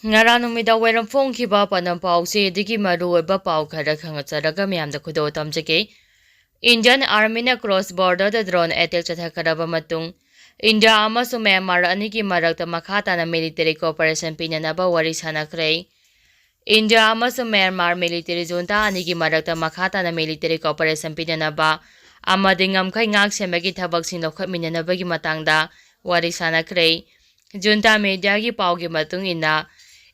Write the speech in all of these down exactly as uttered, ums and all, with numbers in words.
ꯉꯔꯥꯡ ꯅꯨꯃꯤꯗꯥꯡ ꯋꯥꯏꯔꯝ ꯐꯣꯡꯈꯤꯕ ꯄꯥꯎꯅꯝ ꯄꯥꯎꯆꯦꯗꯒꯤ ꯃꯔꯨꯑꯣꯏꯕ ꯄꯥꯎ ꯈꯔ ꯈꯪꯍꯟꯖꯔꯒ ꯃꯌꯥꯝꯗ ꯈꯨꯗꯣꯜ ꯇꯝꯖꯒꯦ꯫ Indian Armyꯅ cross borderꯗ drone attack ꯆꯠꯊꯈ꯭ꯔꯕ ꯃꯇꯨꯡ, ꯏꯟꯗꯤꯌꯥ ꯑꯃꯁꯨꯡ ꯃ꯭ꯌꯥꯟꯃꯥꯔ ꯑꯅꯤꯒꯤ ꯃꯔꯛꯇ ꯃꯈꯥ ꯇꯥꯅ military cooperation ꯄꯤꯅꯅꯕ ꯋꯥꯔꯤ ꯁꯥꯟꯅꯈ꯭ꯔꯦ꯫ ꯏꯟꯗꯤꯌꯥ ꯑꯃꯁꯨꯡ ꯃ꯭ꯌꯥꯟꯃꯥꯔ military junta ꯑꯅꯤꯒꯤ ꯃꯔꯛꯇ ꯃꯈꯥ ꯇꯥꯅ military cooperation ꯄꯤꯅꯅꯕ ꯑꯃꯗꯤ ꯉꯝꯈꯩ ꯉꯥꯛ ꯁꯦꯟꯕꯒꯤ ꯊꯕꯛꯁꯤꯡ ꯂꯧꯈꯠꯃꯤꯟꯅꯅꯕꯒꯤ ꯃꯇꯥꯡꯗ ꯋꯥꯔꯤ ꯁꯥꯟꯅꯈ꯭ꯔꯦ꯫ Junta mediaꯒꯤ ꯄꯥꯎꯒꯤ ꯃꯇꯨꯡ ꯏꯟꯅ,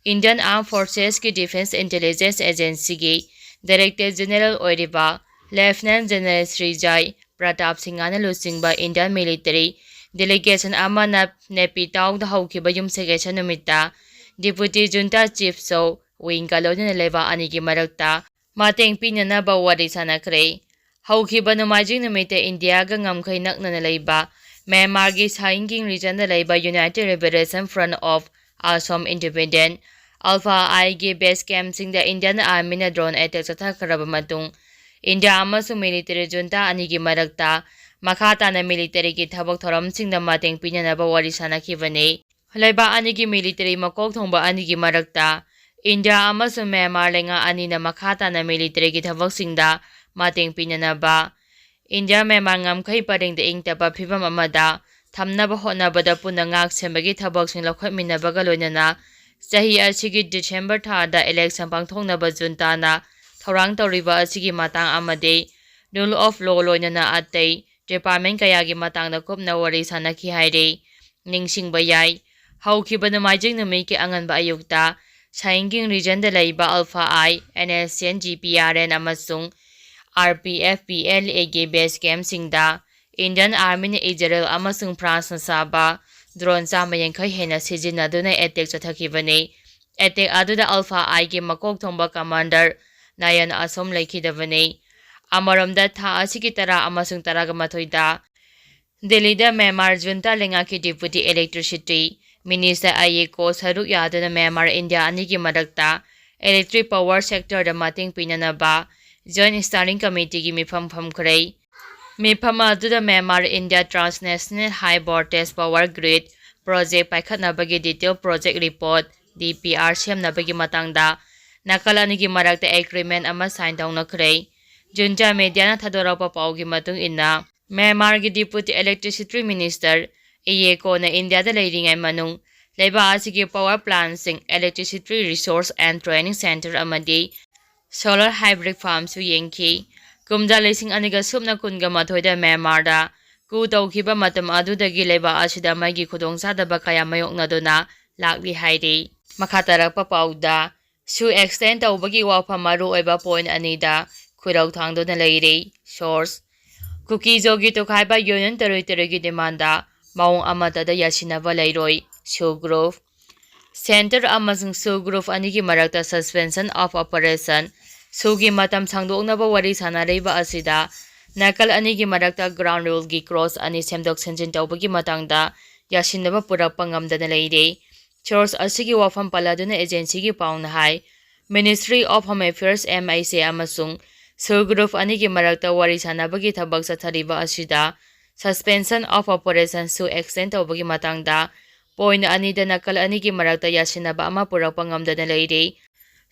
Indian Armed Forcesꯀꯤ Defence Intelligence Agencyꯒꯤ Director General ꯑꯣꯏꯔꯤꯕ Lieutenant General ꯁ꯭ꯔꯤ ꯖꯥꯏ ꯄ꯭ꯔꯇꯥꯞ ꯁꯤꯡꯍꯅ ꯂꯨꯆꯤꯡꯕ Indian military delegation ꯑꯃꯅ ꯅꯦꯄꯤꯇꯥꯎꯗ ꯍꯧꯈꯤꯕ ꯌꯨꯝꯁꯀꯩꯁ ꯅꯨꯃꯤꯠꯇ Deputy Junta Chief ꯆꯧ ꯋꯤꯡꯒ ꯂꯣꯏꯅꯅ ꯂꯩꯕꯥꯛ ꯑꯅꯤꯒꯤ ꯃꯔꯛꯇ ꯃꯇꯦꯡ ꯄꯤꯅꯅꯕ ꯋꯥꯔꯤ ꯁꯥꯟꯅꯈ꯭ꯔꯦ꯫ ꯍꯧꯈꯤꯕ ꯅꯣꯡꯃꯥꯏꯖꯤꯡ ꯅꯨꯃꯤꯠꯇ ꯏꯟꯗꯤꯌꯥꯒ ꯉꯝꯈꯩ ꯅꯛꯅꯅ ꯂꯩꯕ ꯃ꯭ꯌꯥꯟꯃꯥꯔꯒꯤ ꯁꯥꯏꯟꯒꯤꯡ regionꯗ ꯂꯩꯕ United Liberation Front of Assam Independent, ULFA-Iꯒꯤ base campꯁꯤꯡꯗ Indian Armyꯅ drone attack ꯆꯠꯊꯈ꯭ꯔꯕ ꯃꯇꯨꯡ, ꯏꯟꯗꯤꯌꯥ ꯑꯃꯁꯨꯡ military junta ꯑꯅꯤꯒꯤ ꯃꯔꯛꯇ ꯃꯈꯥ ꯇꯥꯅ militaryꯒꯤ ꯊꯕꯛ ꯊꯧꯔꯝꯁꯤꯡꯗ ꯃꯇꯦꯡ ꯄꯤꯅꯅꯕ ꯋꯥꯔꯤ ꯁꯥꯟꯅꯈꯤꯕꯅꯤ꯫ ꯂꯩꯕꯥꯛ ꯑꯅꯤꯒꯤ military ꯃꯀꯣꯛ ꯊꯣꯡꯕ ꯑꯅꯤꯒꯤ ꯃꯔꯛꯇ ꯏꯟꯗꯤꯌꯥ ꯑꯃꯁꯨꯡ ꯃ꯭ꯌꯥꯟꯃꯥꯔ ꯂꯩꯉꯥꯛ ꯑꯅꯤꯅ ꯃꯈꯥ ꯇꯥꯅ militaryꯒꯤ ꯊꯕꯛꯁꯤꯡꯗ ꯃꯇꯦꯡ ꯄꯤꯅꯅꯕ, ꯏꯟꯗꯤꯌꯥ ꯃ꯭ꯌꯥꯟꯃꯥꯔ ꯉꯝꯈꯩ ꯄꯔꯦꯡꯗ ꯏꯪ ꯇꯞꯄ ꯐꯤꯕꯝ ꯑꯃꯗ ꯊꯝꯅꯕ ꯍꯣꯠꯅꯕꯗ ꯄꯨꯟꯅ ꯉꯥꯛ ꯁꯦꯟꯕꯒꯤ ꯊꯕꯛꯁꯤꯡ ꯂꯧꯈꯠꯃꯤꯟꯅꯕꯒ ꯂꯣꯏꯅꯅ ꯆꯍꯤ ꯑꯁꯤꯒꯤ December ꯊꯥꯗ election ꯄꯥꯡꯊꯣꯛꯅꯕ juntaꯅ ꯊꯧꯔꯥꯡ ꯇꯧꯔꯤꯕ ꯑꯁꯤꯒꯤ ꯃꯇꯥꯡ ꯑꯃꯗꯤ rule of law ꯂꯣꯏꯅꯅ ꯑꯇꯩ department ꯀꯌꯥꯒꯤ ꯃꯇꯥꯡꯗ ꯀꯨꯞꯅ ꯋꯥꯔꯤ ꯁꯥꯟꯅꯈꯤ ꯍꯥꯏꯔꯤ꯫ ꯅꯤꯡꯁꯤꯡꯕ ꯌꯥꯏ, ꯍꯧꯈꯤꯕ ꯅꯣꯡꯃꯥꯏꯖꯤꯡ ꯅꯨꯃꯤꯠꯀꯤ ꯑꯉꯟꯕ ꯑꯌꯨꯛꯇ ꯁꯥꯏꯟꯒꯤꯡ regionꯗ ꯂꯩꯕ ULFA-I, NSCN-GPRN ꯑꯃꯁꯨꯡ RPF-PLAꯒꯤ base campꯁꯤꯡꯗ Indian Armyꯅ Israel ꯑꯃꯁꯨꯡ Franceꯅ ꯁꯥꯕ drone ꯆꯥꯝꯃ ꯌꯥꯡꯈꯩ ꯍꯦꯟꯅ ꯁꯤꯖꯤꯟꯅꯗꯨꯅ attack ꯆꯠꯊꯈꯤꯕꯅꯤ꯫ Attack ꯑꯗꯨꯗ ULFA-Iꯒꯤ ꯃꯀꯣꯛ ꯊꯣꯡꯕ commander ꯅꯌꯟ ꯑꯁꯣꯝ ꯂꯩꯈꯤꯗꯕꯅꯤ꯫ ꯑꯃꯔꯣꯝꯗ, ꯊꯥ ꯑꯁꯤꯒꯤ ꯇꯔꯥ ꯑꯃꯁꯨꯡ ꯇꯔꯥꯃꯥꯊꯣꯏꯗ ꯗꯦꯜꯂꯤꯗ ꯃ꯭ꯌꯥꯟꯃꯥꯔ junta ꯂꯩꯉꯥꯛꯀꯤ Deputy Electricity Minister ꯑꯌꯦꯀꯣ ꯁꯔꯨꯛ ꯌꯥꯗꯨꯅ ꯃ꯭ꯌꯥꯟꯃꯥꯔ ꯏꯟꯗꯤꯌꯥ ꯑꯅꯤꯒꯤ ꯃꯔꯛꯇ electric power sectorꯗ ꯃꯇꯦꯡ ꯄꯤꯅꯅꯕ Joint Steering Committeeꯒꯤ ꯃꯤꯐꯝ ꯐꯝꯈ꯭ꯔꯦ꯫ ꯃꯤꯐꯝ ꯑꯗꯨꯗ Myanmar India transnational high voltage power grid project ꯄꯥꯏꯈꯠꯅꯕꯒꯤ detail project report D P R ꯁꯦꯝꯅꯕꯒꯤ ꯃꯇꯥꯡꯗ ꯅꯥꯀꯜ ꯑꯅꯤꯒꯤ ꯃꯔꯛꯇ ꯑꯦꯒ꯭ꯔꯤꯃꯦꯟ ꯑꯃ ꯁꯥꯏꯟ ꯇꯧꯅꯈ꯭ꯔꯦ꯫ ꯖꯨꯟꯇꯥ ꯃꯦꯗꯤꯌꯥꯅ ꯊꯥꯗꯣꯔꯛꯄ ꯄꯥꯎꯒꯤ ꯃꯇꯨꯡ ꯏꯟꯅ, ꯃ꯭ꯌꯥꯟꯃꯥꯔꯒꯤ ꯗꯤꯄꯨꯇꯤ ꯏꯂꯦꯛꯇ꯭ꯔꯤꯁꯤꯇꯤ ꯃꯤꯅꯤꯁꯇꯔ ꯏꯌꯦꯀꯣꯅ ꯏꯟꯗꯤꯌꯥꯗ ꯂꯩꯔꯤꯉꯩ ꯃꯅꯨꯡ ꯂꯩꯕꯥꯛ ꯑꯁꯤꯒꯤ ꯄꯥꯋꯔ ꯄ꯭ꯂꯥꯟꯁꯤꯡ, electricity resource and training center ꯑꯃꯗꯤ solar hybrid farmꯁꯨ ꯌꯦꯡꯈꯤ꯫ ꯀꯨꯝꯖꯥ ꯂꯤꯁꯤꯡ ꯑꯅꯤꯒ ꯁꯨꯞꯅ ꯀꯨꯟꯒ ꯃꯥꯊꯣꯏꯗ ꯃ꯭ꯌꯥꯟꯃꯥꯔꯗ ꯀꯨ ꯇꯧꯈꯤꯕ ꯃꯇꯝ ꯑꯗꯨꯗꯒꯤ ꯂꯩꯕꯥꯛ ꯑꯁꯤꯗ ꯃꯩꯒꯤ ꯈꯨꯗꯣꯡꯆꯥꯗꯕ ꯀꯌꯥ ꯃꯥꯌꯣꯛꯅꯗꯨꯅ ꯂꯥꯛꯂꯤ ꯍꯥꯏꯔꯤ꯫ ꯃꯈꯥ ꯇꯥꯔꯛꯄ ꯄꯥꯎꯗ, ꯁꯨ ꯑꯦꯛꯁꯇꯦꯟ ꯇꯧꯕꯒꯤ ꯋꯥꯐꯝ ꯃꯔꯨꯑꯣꯏꯕ ꯄꯣꯏꯟ ꯑꯅꯤꯗ ꯈꯨꯔꯧ ꯊꯥꯡꯗꯨꯅ ꯂꯩꯔꯤ꯫ ꯁꯣꯔꯁ: ꯀꯨꯀꯤꯖꯣꯒꯤ ꯇꯣꯈꯥꯏꯕ ꯌꯨꯅꯤꯌꯟ ꯇꯦꯔꯤꯇꯣꯔꯤꯒꯤ ꯗꯤꯃꯥꯟꯗ ꯃꯑꯣꯡ ꯑꯃꯠꯇꯗ ꯌꯥꯁꯤꯟꯅꯕ ꯂꯩꯔꯣꯏ꯫ ꯁꯨ ꯒ꯭ꯔꯨꯞ: ꯁꯦꯟꯇꯔ ꯑꯃꯁꯨꯡ ꯁꯨ ꯒ꯭ꯔꯨꯞ ꯑꯅꯤꯒꯤ ꯃꯔꯛꯇ suspension of operation, ꯁꯨꯒꯤ ꯃꯇꯝ ꯁꯥꯡꯗꯣꯛꯅꯕ ꯋꯥꯔꯤ ꯁꯥꯟꯅꯔꯤꯕ ꯑꯁꯤꯗ ꯅꯥꯀꯜ ꯑꯅꯤꯒꯤ ꯃꯔꯛꯇ ground ruleꯒꯤ clause ꯑꯅꯤ ꯁꯦꯝꯗꯣꯛ ꯁꯦꯝꯖꯤꯟ ꯇꯧꯕꯒꯤ ꯃꯇꯥꯡꯗ ꯌꯥꯁꯤꯟꯅꯕ ꯄꯨꯔꯛꯄ ꯉꯝꯗꯅ ꯂꯩꯔꯦ꯫ ꯁꯣꯔꯁ ꯑꯁꯤꯒꯤ ꯋꯥꯐꯝ ꯄꯜꯂꯗꯨꯅ ꯑꯦꯖꯦꯟꯁꯤꯒꯤ ꯄꯥꯎꯅ ꯍꯥꯏ, Ministry of Home Affairs, M H A, ꯑꯃꯁꯨꯡ ꯁꯨ ꯒ꯭ꯔꯨꯞ ꯑꯅꯤꯒꯤ ꯃꯔꯛꯇ ꯋꯥꯔꯤ ꯁꯥꯟꯅꯕꯒꯤ ꯊꯕꯛ ꯆꯠꯊꯔꯤꯕ ꯑꯁꯤꯗ suspension of operation, ꯁꯨ ꯑꯦꯛꯁꯇꯦꯟ ꯇꯧꯕꯒꯤ ꯃꯇꯥꯡꯗ ꯄꯣꯏꯟ ꯑꯅꯤꯗ ꯅꯥꯀꯜ ꯑꯅꯤꯒꯤ ꯃꯔꯛꯇ ꯌꯥꯁꯤꯟꯅꯕ ꯑꯃ ꯄꯨꯔꯛꯄ ꯉꯝꯗꯅ ꯂꯩꯔꯤ꯫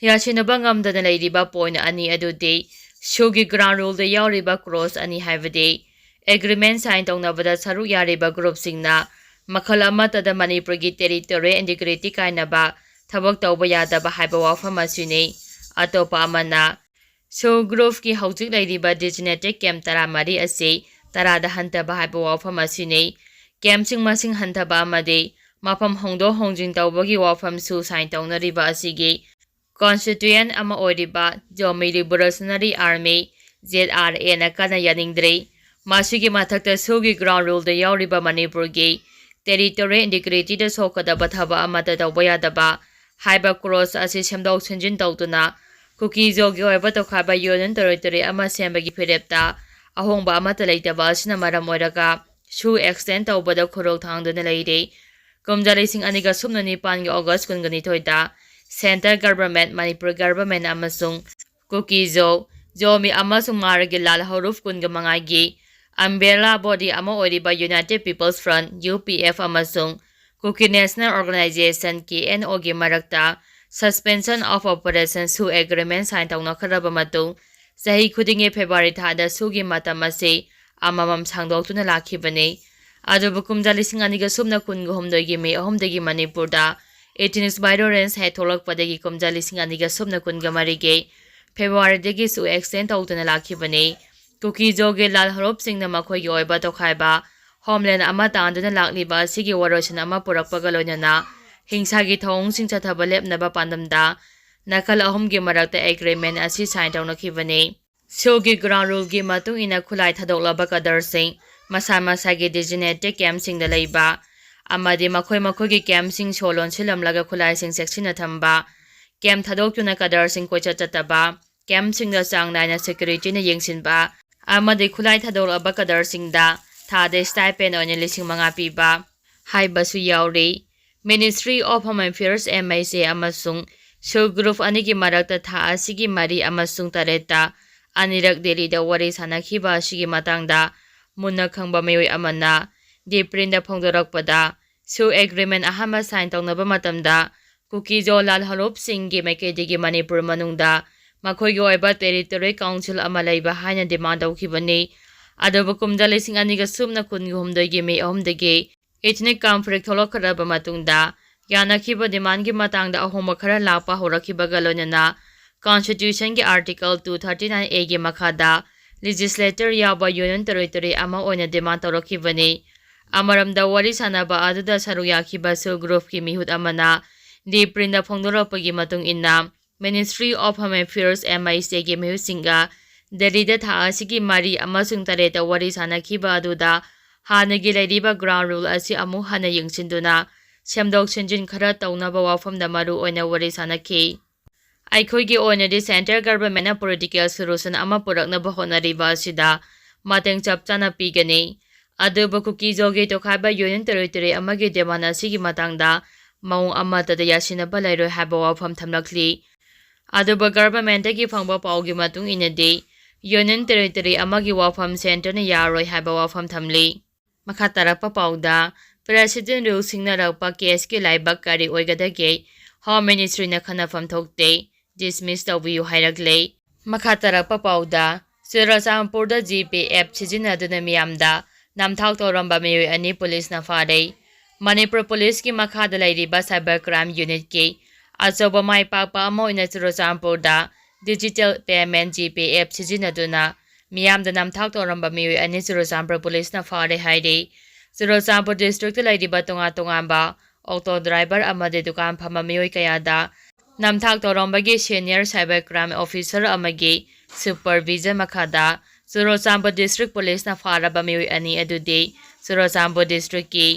ꯌꯥꯁꯤꯟꯅꯕ ꯉꯝꯗꯅ ꯂꯩꯔꯤꯕ ꯄꯣꯏꯟ ꯑꯅꯤ ꯑꯗꯨꯗꯤ ꯁꯨꯒꯤ ground ruleꯗ ꯌꯥꯎꯔꯤꯕ clause ꯑꯅꯤ, ꯍꯥꯏꯕꯗꯤ ꯑꯦꯒ꯭ꯔꯤꯃꯦꯟ ꯁꯥꯏꯟ ꯇꯧꯅꯕꯗ ꯁꯔꯨꯛ ꯌꯥꯔꯤꯕ ꯒ꯭ꯔꯨꯞꯁꯤꯡꯅ ꯃꯈꯜ ꯑꯃꯠꯇꯗ ꯃꯅꯤꯄꯨꯔꯒꯤ territorial integrity ꯀꯥꯏꯅꯕ ꯊꯕꯛ ꯇꯧꯕ ꯌꯥꯗꯕ ꯍꯥꯏꯕ ꯋꯥꯐꯝ ꯑꯁꯤꯅꯤ꯫ ꯑꯇꯣꯞꯄ ꯑꯃꯅ ꯁꯨ ꯒ꯭ꯔꯨꯞꯀꯤ ꯍꯧꯖꯤꯛ ꯂꯩꯔꯤꯕ designated camp ꯇꯔꯥꯃꯔꯤ ꯑꯁꯤ ꯇꯔꯥꯗ ꯍꯟꯊꯕ ꯍꯥꯏꯕ ꯋꯥꯐꯝ ꯑꯁꯤꯅꯤ꯫ ꯀꯦꯝꯞꯁꯤꯡ ꯃꯁꯤꯡ ꯍꯟꯊꯕ ꯑꯃꯗꯤ ꯃꯐꯝ ꯍꯣꯡꯗꯣꯛ ꯍꯣꯡꯖꯤꯟ ꯇꯧꯕꯒꯤ ꯋꯥꯐꯝꯁꯨ ꯁꯥꯏꯟ ꯇꯧꯅꯔꯤꯕ ꯑꯁꯤꯒꯤ constituent ꯑꯃ ꯑꯣꯏꯔꯤꯕ Zomi Revolutionary Army, Z R A ꯅ ꯀꯟꯅ ꯌꯥꯅꯤꯡꯗ꯭ꯔꯤ꯫ ꯃꯁꯤꯒꯤ ꯃꯊꯛꯇ ꯁꯨꯒꯤ ground ruleꯗ ꯌꯥꯎꯔꯤꯕ ꯃꯅꯤꯄꯨꯔꯒꯤ territorial integrityꯗ ꯁꯣꯛꯀꯗꯕ ꯊꯕꯛ ꯑꯃꯠꯇ ꯇꯧꯕ ꯌꯥꯗꯕ ꯍꯥꯏꯕ clause ꯑꯁꯤ ꯁꯦꯝꯗꯣꯛ ꯁꯦꯝꯖꯤꯟ ꯇꯧꯗꯨꯅ ꯀꯨꯀꯤꯖꯣꯒꯤ ꯑꯣꯏꯕ ꯇꯣꯈꯥꯏꯕ ꯌꯨꯅꯤꯌꯟ ꯇꯦꯔꯤꯇꯣꯔꯤ ꯑꯃ ꯁꯦꯝꯕꯒꯤ ꯐꯤꯔꯦꯞꯇ ꯑꯍꯣꯡꯕ ꯑꯃꯠꯇ ꯂꯩꯇꯕ ꯑꯁꯤꯅ ꯃꯔꯝ ꯑꯣꯏꯔꯒ ꯁꯨ ꯑꯦꯛꯁꯇꯦꯟ ꯇꯧꯕꯗ ꯈꯨꯔꯧ ꯊꯥꯡꯗꯨꯅ ꯂꯩꯔꯤ꯫ ꯀꯨꯝꯖꯥ ꯂꯤꯁꯤꯡ ꯑꯅꯤꯒ ꯁꯨꯞꯅ ꯅꯤꯄꯥꯟꯒꯤ ꯑꯣꯒꯁ ꯀꯨꯟꯒ ꯅꯤꯊꯣꯏꯗ centre government, ꯃꯅꯤꯄꯨꯔ government ꯑꯃꯁꯨꯡ ꯀꯨꯀꯤꯖꯣ ꯖꯣꯃꯤ ꯑꯃꯁꯨꯡ ꯃꯥꯔꯒꯤ ꯂꯥꯜ ꯍꯧꯔꯨꯞ ꯀꯨꯟꯒ ꯃꯉꯥꯒꯤ umbrella body ꯑꯃ ꯑꯣꯏꯔꯤꯕ United People's Front, U P F, ꯑꯃꯁꯨꯡ Kuki National Organization, K N O, ꯒꯤ ꯃꯔꯛꯇ Suspension of Operation ꯁꯨ Agreement sign ꯇꯧꯅꯈ꯭ꯔꯕ ꯃꯇꯨꯡ, ꯆꯍꯤ ꯈꯨꯗꯤꯡꯒꯤ February ꯊꯥꯗ ꯁꯨꯒꯤ ꯃꯇꯝ ꯑꯁꯤ ꯑꯃꯃꯝ ꯁꯥꯡꯗꯣꯛꯇꯨꯅ ꯂꯥꯛꯈꯤꯕꯅꯤ꯫ ꯑꯗꯨꯕꯨ ꯀꯨꯝꯖꯥ ꯂꯤꯁꯤꯡ ꯑꯅꯤꯒ ꯁꯨꯞꯅ ꯀꯨꯟꯒ ꯍꯨꯝꯗꯣꯏꯒꯤ ꯃꯦ ꯑꯍꯨꯝꯗꯒꯤ ꯃꯅꯤꯄꯨꯔꯗ ethnic violence ꯍꯦꯛ ꯊꯣꯛꯂꯛꯄꯗꯒꯤ ꯀꯨꯝꯖꯥ ꯂꯤꯁꯤꯡ ꯑꯅꯤꯒ ꯁꯨꯞꯅ ꯀꯨꯟꯒ ꯃꯔꯤꯒꯤ Februaryꯗꯒꯤꯁꯨ extend ꯇꯧꯗꯨꯅ ꯂꯥꯛꯈꯤꯕꯅꯤ꯫ ꯀꯨꯀꯤꯖꯣꯒꯤ ꯂꯥꯜ ꯍꯔꯨꯞꯁꯤꯡꯅ ꯃꯈꯣꯏꯒꯤ ꯑꯣꯏꯕ ꯇꯣꯈꯥꯏꯕ homeland ꯑꯃ ꯇꯥꯟꯗꯨꯅ ꯂꯥꯛꯂꯤꯕ ꯑꯁꯤꯒꯤ ꯋꯥꯔꯣꯏꯁꯤꯟ ꯑꯃ ꯄꯨꯔꯛꯄꯒ ꯂꯣꯏꯅꯅ ꯍꯤꯡꯁꯥꯒꯤ ꯊꯧꯑꯣꯡꯁꯤꯡ ꯆꯠꯊꯕ ꯂꯦꯞꯅꯕ ꯄꯥꯟꯗꯝꯗ ꯅꯥꯀꯜ ꯑꯍꯨꯝꯒꯤ ꯃꯔꯛꯇ agreement ꯑꯁꯤ sign ꯇꯧꯅꯈꯤꯕꯅꯤ꯫ ꯁꯨꯒꯤ ground ruleꯒꯤ ꯃꯇꯨꯡ ꯏꯟꯅ ꯈꯨꯠꯂꯥꯏ ꯊꯥꯗꯣꯛꯂꯕ cadreꯁꯤꯡ ꯃꯁꯥ ꯃꯁꯥꯒꯤ designated campꯁꯤꯡꯗ ꯂꯩꯕ ꯑꯃꯗꯤ ꯃꯈꯣꯏ ꯃꯈꯣꯏꯒꯤ campꯁꯤꯡ ꯁꯣ ꯂꯣꯟꯁꯤꯜꯂꯝꯂꯒ ꯈꯨꯠꯂꯥꯏꯁꯤꯡ ꯆꯦꯛꯁꯤꯟꯅ ꯊꯝꯕ, camp ꯊꯥꯗꯣꯛꯇꯨꯅ cadreꯁꯤꯡ ꯀꯣꯏꯆꯠ ꯆꯠꯇꯕ, campꯁꯤꯡꯗ ꯆꯥꯡ ꯅꯥꯏꯅ securityꯅ ꯌꯦꯡꯁꯤꯟꯕ ꯑꯃꯗꯤ ꯈꯨꯠꯂꯥꯏ ꯊꯥꯗꯣꯛꯂꯕ cadreꯁꯤꯡꯗ ꯊꯥꯗ stipend ꯑꯣꯏꯅ ꯂꯤꯁꯤꯡ ꯃꯉꯥ ꯄꯤꯕ ꯍꯥꯏꯕꯁꯨ ꯌꯥꯎꯔꯤ꯫ Ministry of Home Affairs, M H A, ꯑꯃꯁꯨꯡ ꯁꯨ group ꯑꯅꯤꯒꯤ ꯃꯔꯛꯇ ꯊꯥ ꯑꯁꯤꯒꯤ ꯃꯔꯤ ꯑꯃꯁꯨꯡ ꯇꯔꯦꯠꯇ ꯑꯅꯤꯔꯛ ꯗꯦꯜꯂꯤꯗ ꯋꯥꯔꯤ ꯁꯥꯅꯈꯤꯕ ꯑꯁꯤꯒꯤ ꯃꯇꯥꯡꯗ ꯃꯨꯟꯅ ꯈꯪꯕ ꯃꯤꯑꯣꯏ ꯑꯃꯅ The Printꯗ ꯐꯣꯡꯗꯣꯔꯛꯄꯗ, ꯁꯨ agreement ꯑꯍꯥꯟꯕ sign ꯇꯧꯅꯕ ꯃꯇꯝꯗ ꯀꯨꯀꯤꯖꯣ ꯂꯥꯜ ꯍꯔꯨꯞꯁꯤꯡꯒꯤ ꯃꯥꯏꯀꯩꯗꯒꯤ ꯃꯅꯤꯄꯨꯔ ꯃꯅꯨꯡꯗ ꯃꯈꯣꯏꯒꯤ ꯑꯣꯏꯕ territory council ꯑꯃ ꯂꯩꯕ ꯍꯥꯏꯅ demand ꯇꯧꯈꯤꯕꯅꯤ꯫ ꯑꯗꯨꯕꯨ ꯀꯨꯝꯖꯥ ꯂꯤꯁꯤꯡ ꯑꯅꯤꯒ ꯁꯨꯞꯅ ꯀꯨꯟꯒ ꯍꯨꯝꯗꯣꯏꯒꯤ ꯃꯦ ꯑꯍꯨꯝꯗꯒꯤ ethnic conflict ꯊꯣꯛꯂꯛꯈ꯭ꯔꯕ ꯃꯇꯨꯡꯗ ꯌꯥꯅꯈꯤꯕ demandꯒꯤ ꯃꯇꯥꯡꯗ ꯑꯍꯣꯡꯕ ꯈꯔ ꯂꯥꯛꯄ ꯍꯧꯔꯛꯈꯤꯕꯒ ꯂꯣꯏꯅꯅ Constitutionꯒꯤ Article two thirty nine Aꯒꯤ ꯃꯈꯥꯗ legislator ꯌꯥꯎꯕ union territory ꯑꯃ ꯑꯣꯏꯅ demand ꯇꯧꯔꯛꯈꯤꯕꯅꯤ꯫ ꯑꯃꯔꯣꯝꯗ ꯋꯥꯔꯤ ꯁꯥꯅꯕ ꯑꯗꯨꯗ ꯁꯔꯨꯛ ꯌꯥꯈꯤꯕ ꯁꯨ groupꯀꯤ ꯃꯤꯍꯨꯠ ꯑꯃꯅ The Printꯗ ꯐꯣꯡꯗꯣꯔꯛꯄꯒꯤ ꯃꯇꯨꯡ ꯏꯟꯅ, Ministry of Home Affairs, M H Aꯒꯤ ꯃꯤꯍꯨꯠꯁꯤꯡꯒ ꯗꯦꯜꯂꯤꯗ ꯊꯥ ꯑꯁꯤꯒꯤ ꯃꯔꯤ ꯑꯃꯁꯨꯡ ꯇꯔꯦꯠꯇ ꯋꯥꯔꯤ ꯁꯥꯅꯈꯤꯕ ꯑꯗꯨꯗ ꯍꯥꯟꯅꯒꯤ ꯂꯩꯔꯤꯕ ground rule ꯑꯁꯤ ꯑꯃꯨꯛ ꯍꯟꯅ ꯌꯦꯡꯁꯤꯟꯗꯨꯅ ꯁꯦꯝꯗꯣꯛ ꯁꯦꯝꯖꯤꯟ ꯈꯔ ꯇꯧꯅꯕ ꯋꯥꯐꯝꯗ ꯃꯔꯨ ꯑꯣꯏꯅ ꯋꯥꯔꯤ ꯁꯥꯅꯈꯤ꯫ ꯑꯩꯈꯣꯏꯒꯤ ꯑꯣꯏꯅꯗꯤ central governmentꯅ political solution ꯑꯃ ꯄꯨꯔꯛꯅꯕ ꯍꯣꯠꯅꯔꯤꯕ ꯑꯁꯤꯗ ꯃꯇꯦꯡ ꯆꯞ ꯆꯥꯅ ꯄꯤꯒꯅꯤ꯫ ꯑꯗꯨꯕꯨ ꯀꯨꯀꯤꯖꯣꯒꯤ ꯇꯣꯈꯥꯏꯕ union territory ꯑꯃꯒꯤ demand ꯑꯁꯤꯒꯤ ꯃꯇꯥꯡꯗ ꯃꯑꯣꯡ ꯑꯃꯠꯇꯗ ꯌꯥꯁꯤꯟꯅꯕ ꯂꯩꯔꯣꯏ ꯍꯥꯏꯕ ꯋꯥꯐꯝ ꯊꯝꯂꯛꯂꯤ꯫ ꯑꯗꯨꯕꯨ governmentꯇꯒꯤ ꯐꯪꯕ ꯄꯥꯎꯒꯤ ꯃꯇꯨꯡ ꯏꯟꯅꯗꯤ, union territory ꯑꯃꯒꯤ ꯋꯥꯐꯝ centreꯅ ꯌꯥꯔꯣꯏ ꯍꯥꯏꯕ ꯋꯥꯐꯝ ꯊꯝꯂꯤ꯫ ꯃꯈꯥ ꯇꯥꯔꯛꯄ ꯄꯥꯎꯗ, President rule ꯁꯤꯡꯅꯔꯛꯄ caseꯀꯤ ꯂꯥꯏꯕꯛ ꯀꯔꯤ ꯑꯣꯏꯒꯗꯒꯦ? Home Ministryꯅ ꯈꯟꯅꯐꯝ ꯊꯣꯛꯇꯦ, dismiss ꯇꯧꯕꯤꯌꯨ ꯍꯥꯏꯔꯛꯂꯦ꯫ ꯃꯈꯥ ꯇꯥꯔꯛꯄ ꯄꯥꯎꯗ, ꯆꯨꯔꯆꯥꯟꯄꯨꯔꯗ GPay app ꯁꯤꯖꯤꯟꯅꯗꯨꯅ ꯃꯤꯌꯥꯝꯗ ꯅꯝꯊꯥꯛ ꯇꯧꯔꯝꯕ ꯃꯤꯑꯣꯏ ꯑꯅꯤ ꯄꯨꯂꯤꯁꯅ ꯐꯥꯔꯦ꯫ ꯃꯅꯤꯄꯨꯔ ꯄꯨꯂꯤꯁꯀꯤ ꯃꯈꯥꯗ ꯂꯩꯔꯤꯕ cyber crime unitꯀꯤ ꯑꯆꯧꯕ ꯃꯥꯏ ꯄꯥꯛꯄ ꯑꯃ ꯑꯣꯏꯅ ꯆꯨꯔꯆꯥꯟꯄꯨꯔꯗ digital payment GPay app ꯁꯤꯖꯤꯟꯅꯗꯨꯅ ꯃꯤꯌꯥꯝꯗ ꯅꯝꯊꯥꯛ ꯇꯧꯔꯝꯕ ꯃꯤꯑꯣꯏ ꯑꯅꯤ ꯆꯨꯔꯆꯥꯟꯄꯨꯔ ꯄꯨꯂꯤꯁꯅ ꯐꯥꯔꯦ ꯍꯥꯏꯔꯤ꯫ ꯆꯨꯔꯆꯥꯟꯄꯨꯔ districtꯇ ꯂꯩꯔꯤꯕ ꯇꯣꯉꯥꯟ ꯇꯣꯉꯥꯟꯕ auto driver ꯑꯃꯗꯤ ꯗꯨꯀꯥꯟ ꯐꯝꯕ ꯃꯤꯑꯣꯏ ꯀꯌꯥꯗ ꯅꯝꯊꯥꯛ ꯇꯧꯔꯝꯕꯒꯤ senior cyber crime officer ꯑꯃꯒꯤ supervision ꯃꯈꯥꯗ ꯆꯨꯔꯆꯥꯟꯄꯨꯔ district ꯄꯨꯂꯤꯁꯅ ꯐꯥꯔꯕ ꯃꯤꯑꯣꯏ ꯑꯅꯤ ꯑꯗꯨꯗꯤ ꯆꯨꯔꯆꯥꯟꯄꯨꯔ districtꯀꯤ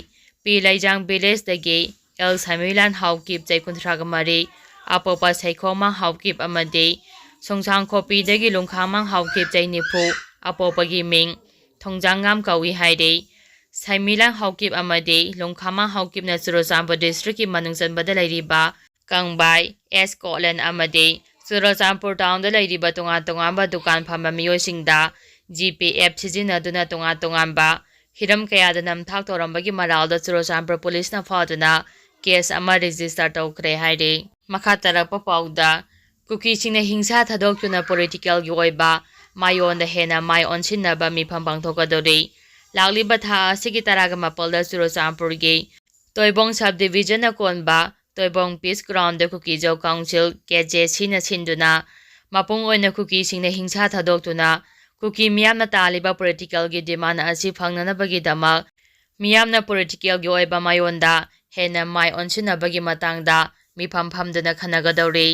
ꯄꯤ ꯂꯩꯖꯥꯡ villageꯗꯒꯤ ꯑꯦꯜ ꯁꯃꯤꯂꯥꯟ ꯍꯥꯎꯀꯤꯞ, ꯆꯍꯤ ꯀꯨꯟꯊ꯭ꯔꯥꯒ ꯃꯔꯤ, ꯑꯄꯣꯛꯄ ꯁꯩꯈꯣꯃꯥꯡ ꯍꯥꯎꯀꯤꯞ ꯑꯃꯗꯤ ꯁꯣꯡꯁꯥꯡꯈꯣꯄꯤꯗꯒꯤ ꯂꯨꯡꯈꯥꯃꯥꯡ ꯍꯥꯎꯀꯤꯞ, ꯆꯍꯤ ꯅꯤꯐꯨ, ꯑꯄꯣꯛꯄꯒꯤ ꯃꯤꯡ ꯊꯣꯡꯖꯥꯡꯉꯥꯝ ꯀꯧꯏ ꯍꯥꯏꯔꯤ꯫ ꯁꯩꯃꯤꯂꯥꯡ ꯍꯥꯎꯀꯤꯞ ꯑꯃꯗꯤ ꯂꯨꯡꯈꯥꯃꯥꯡ ꯍꯥꯎꯀꯤꯞꯅ ꯆꯨꯔꯆꯥꯟꯄꯨꯔ districtꯀꯤ ꯃꯅꯨꯡ ꯆꯟꯕꯗ ꯂꯩꯔꯤꯕ ꯀꯪꯕꯥꯏ, ꯑꯦꯁ ꯀꯣꯠꯂꯦꯟ ꯑꯃꯗꯤ ꯆꯨꯔꯆꯥꯟꯄꯨꯔ townꯗ ꯂꯩꯔꯤꯕ ꯇꯣꯉꯥꯟ ꯇꯣꯉꯥꯟꯕ ꯗꯨꯀꯥꯟ ꯐꯝꯕ ꯃꯤꯑꯣꯏꯁꯤꯡꯗ GPay app ꯁꯤꯖꯤꯟꯅꯗꯨꯅ ꯇꯣꯉꯥꯟ ꯇꯣꯉꯥꯟꯕ ꯍꯤꯔꯝ ꯀꯌꯥꯗ ꯅꯝꯊꯥꯛ ꯇꯧꯔꯝꯕꯒꯤ ꯃꯔꯥꯜꯗ ꯆꯨꯔꯆꯥꯟꯄꯨꯔ ꯄꯨꯂꯤꯁꯅ ꯐꯥꯗꯨꯅ case ꯑꯃ register ꯇꯧꯈ꯭ꯔꯦ ꯍꯥꯏꯔꯤ꯫ ꯃꯈꯥ ꯇꯥꯔꯛꯄ ꯄꯥꯎꯗ, ꯀꯨꯀꯤꯁꯤꯡꯅ ꯍꯤꯡꯁꯥ ꯊꯥꯗꯣꯛꯇꯨꯅ politicalꯒꯤ ꯑꯣꯏꯕ ꯃꯥꯏꯑꯣꯟꯗ ꯍꯦꯟꯅ ꯃꯥꯏ ꯑꯣꯟꯁꯤꯟꯅꯕ ꯃꯤꯐꯝ ꯄꯥꯡꯊꯣꯛꯀꯗꯧꯔꯤ꯫ ꯂꯥꯛꯂꯤꯕ ꯊꯥ ꯑꯁꯤꯒꯤ ꯇꯔꯥꯒ ꯃꯥꯄꯜꯗ ꯆꯨꯔꯆꯥꯟꯄꯨꯔꯒꯤ ꯇꯣꯏꯕꯣꯡ subdivisionꯅ ꯀꯣꯟꯕ ꯇꯣꯏꯕꯣꯡ Peace Groundꯗ ꯀꯨꯀꯤꯖꯧ Council, KJCꯅ ꯁꯤꯟꯗꯨꯅ ꯃꯄꯨꯡ ꯑꯣꯏꯅ ꯀꯨꯀꯤꯁꯤꯡꯅ ꯍꯤꯡꯁꯥ ꯊꯥꯗꯣꯛꯇꯨꯅ ꯀꯨꯀꯤ ꯃꯤꯌꯥꯝꯅ ꯇꯥꯜꯂꯤꯕ politicalꯒꯤ demand ꯑꯁꯤ ꯐꯪꯅꯅꯕꯒꯤꯗꯃꯛ ꯃꯤꯌꯥꯝꯅ politicalꯒꯤ ꯑꯣꯏꯕ ꯃꯥꯏꯑꯣꯟꯗ ꯍꯦꯟꯅ ꯃꯥꯏ ꯑꯣꯟꯁꯤꯟꯅꯕꯒꯤ ꯃꯇꯥꯡꯗ ꯃꯤꯐꯝ ꯐꯝꯗꯨꯅ ꯈꯟꯅꯒꯗꯧꯔꯤ꯫